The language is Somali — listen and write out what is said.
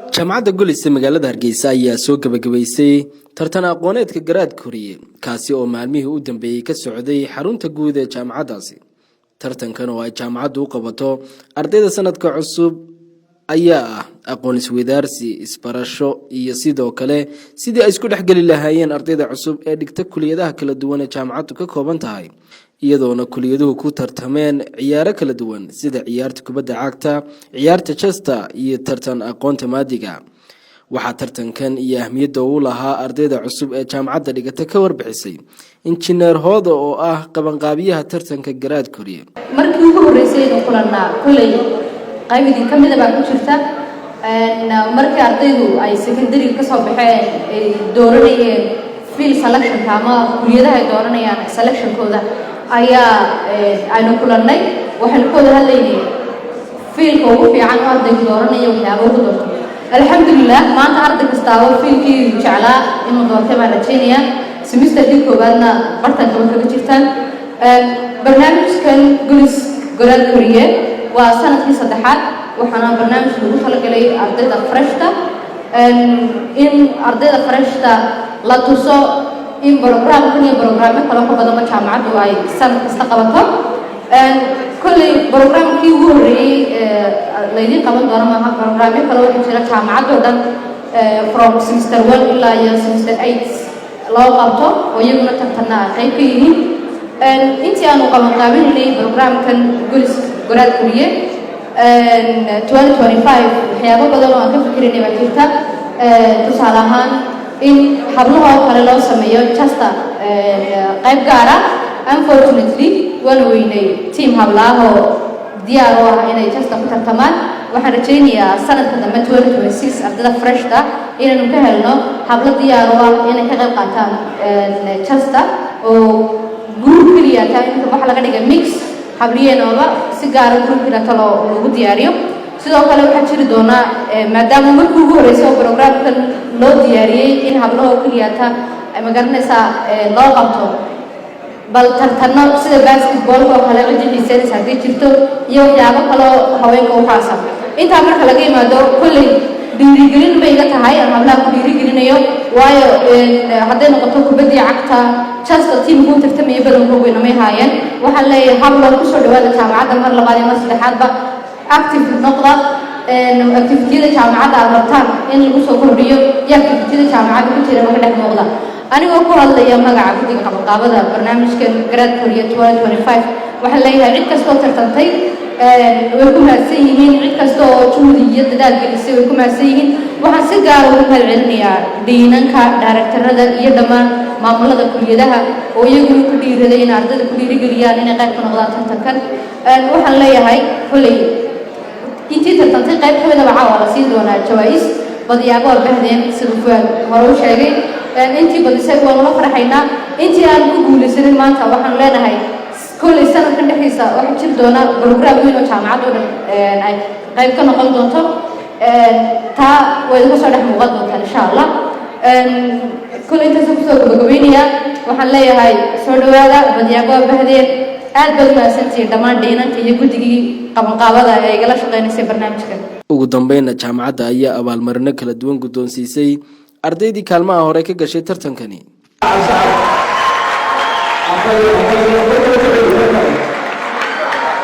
Jaamacadda Golis ee magaalada Hargeysa ayaa soo gebagabaysay tartan aqooneedka Garaad Koriye, kaasi oo maalmihii u dambeeyey ka socday xarunta guud ee jaamacaddaasi. Tartankan oo ay jaamacaddu u qabato ardayda sanadka cusub ayaa ah aqoon isweydaarsi, isbarasho iyo sidoo kale sidii ay isku dhexgeli lahaayeen ardayda cusub ee dhigta kuliyadaha kala duwan ee jaamacaddu ka kooban tahay, iyadoona kuliyaduhu ku tartameen ciyaaro kala duwan sida ciyaarta kubadda cagta, ciyaarta chess-ta iyo tartan aqoonta maadiga. Waxaa tartankan iyo ahmiyadda uu lahaa ardayda cusub ee jaamacadda dhigata ka warbixisay Injineer Hooda oo ah qabanqaabiyaha tartanka Garaad Koriye. Markii ugu horreysay aynu kulannaa, kolley qayb idin ka mida baa ku jirta. Markii ardaydu ay secondary-ga ka soo baxeen, ay dooranayeen field selectionka ama kuliyadaha ay dooranayaan selectionkooda ayaa aynu kulannay. Waxaynu ka wada hadlaynay field-ka ugu fiican oo ardaygu dooranaya, waxyaaba ugu doorto. Alxamdulilah, maanta arday kastaaba field-kii jeclaa inuu doortay baan rajaynayaa. Semesterkii koowaadna bartanka way kaga jirtaan. Barnaamijkan Golis Garaad Koriye waa sanadkii saddexaad, waxaana barnaamij lagu talagalay ardayda freshta, in ardayda freshta la tuso in programkan iyo programyo kaloo ka badanba jaamacaddu ay sanad kasta qabato. Kolley programkii ugu horreeyey laydiin qaban doono maaha. Programyo kale waxaa jira jaamacadoo dhan from semester 1 ilaa iyo semester 8 loo qabto oo iyaguna tartanna ay qayb ka yihiin. Intii aanu qaban qaabinaynay programkan Golis Garaad Koriye 2025, waxyaabo badan oo aan ka fikiraynay baa jirta. Tusaale ahaan, in hablaha oo kale loo sameeyo chess-ta qayb gaara. Unfortunately, waana weynay team hablaahoo diyaar u ah inay chess-ta ku tartamaan. Waxaan rajaynayaa sanadka dambe, 2026, ardayda freshta inaynu ka helno hablo diyaar u ah inay ka qayb qaataan chess-ta oo group keliya taa. Inta waxa laga dhigay mix habliyeenooba si gaara group keliya loo lagu diyaariyo. Sidoo kale waxaa jiri doonaa, maadaama markii ugu horreysay oo programkan loo diyaariyey in hablaho keliyata, ma garanaysaa, loo qabto bal tartano sida basketballka oo kale, ciddi xiiseynaysa haddii jirto, iyo waxyaabo kaloo haweenka u khaasa. Intaa marka laga yimaado, kolley dhiirigelin bay iga tahay aan hablaha ku dhiirigelinayo, waayo hadday noqoto kubaddii cagta, chess-ta, teamku u tartamaya badankoogu inamay haayeen. Waxaan leeyahay, hablo, kusoo dhawaada jaamacadda mar labaad iyo mar saddexaadba. Active noqda. Activitiyada jaamacadda aad rabtaan in lagu soo kordhiyo iyo activitiyada jaamacadda ku jira maka dhex muuqda. Anigoo ku hadlaya magaca guddiga qabanqaabada barnaamijkan Garaad Koriya 2025, waxaan leeyahay cid kastoo tartantay way ku mahadsan yihiin, cid kasta oo juhdi iyo dadaal gelisay way ku mahadsan yihiin. Waxaan si gaara ugu mahad celinayaa dean-anka, directorada iyo dhammaan maamulada kuliyadaha oo iyaguna ku dhiiraday in ardayda ku dhiirigeliyaan inay qayb ka noqdaan tartankan. Waxaan leeyahay, kolley intii tartantay qayb ka midaba caawa la siin doonaa jawaa'is. Badiyaabo waa bahdeen, sida Fuaad hore u sheegay. Intii badisay waanu la farxaynaa. Intii aan ku guulaysanin maanta, waxaanu leenahay kolley sanadkan dhexdiisa waxaa jiri doona program weyn oo jaamacadda o dhan ay qayb ka noqon doonto. Taa way idinka soo dhex muuqan doontaan, insha Allah. Kolley intaasaan kusoo gabagabaynayaa. Waxaan leeyahay, soo dhawaada, badyaabo waa bahdeen. Aad baad umahadsantihiin dhammaan dean-anka iyo guddigii qabanqaabada ee igala shaqeynaysay barnaamijkan. Ugu dambeynna, jaamacadda ayaa abaalmarino kala duwan guddoonsiisay ardaydii kaalmaha hore ka gashay tartankani. Hambalyo, hambalyo.